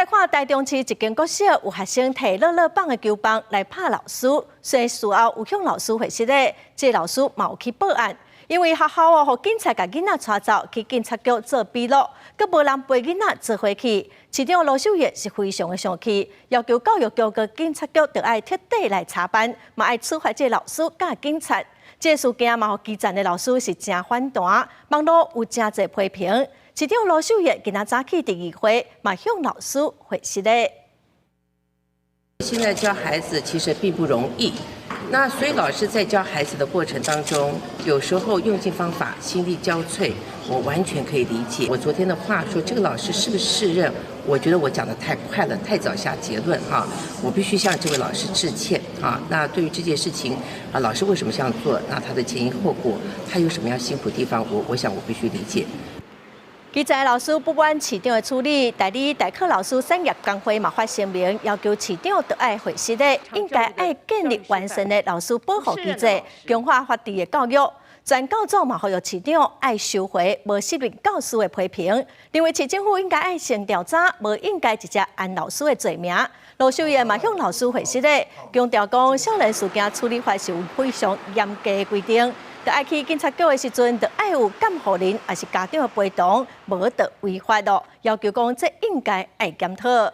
來看台中市一間國小有學生提樂樂棒的球棒來拍老師，雖然事後有向老師回失禮，這個老師嘛有去報案，因為學校哦，予警察共囡仔帶走去警察局做筆錄，閣無人陪囡仔做伙去。市長盧秀燕是非常的生氣，要求教育局佮警察局著愛徹底來查辦，嘛愛處罰這個老師佮警察。這個事件嘛，予基層的老師是誠反彈，網路有誠濟批評。市長盧秀燕今仔早起佇議會，嘛向老師回失禮。現在教孩子其實並不容易，那所以老師在教孩子的過程當中，有時候用盡方法，心力交瘁，我完全可以理解。我昨天的話說，這個老師是不是適任？我覺得我講得太快了，太早下結論哈，我必須向這位老師致歉啊。那對於這件事情啊，老師為什麼這樣做？那他的前因後果，他有什麼樣辛苦的地方？我想我必須理解。基層老師不滿市長的處理，代理代課老師產業工會嘛發聲明，要求市長著愛回失禮，應該愛建立完善的老師保護機制，強化法治的教育。全教總嘛呼籲市長愛收回無適任教師的批評，認為市政府應該愛先調查，無應該直接按老師的罪名。盧秀燕嘛向老師回失禮，強調講少年事件處理法是有非常嚴格的規定。著愛去警察局的時陣，著愛有監護人，抑是家長的陪同，無得違法咯。要求講這應該愛檢討。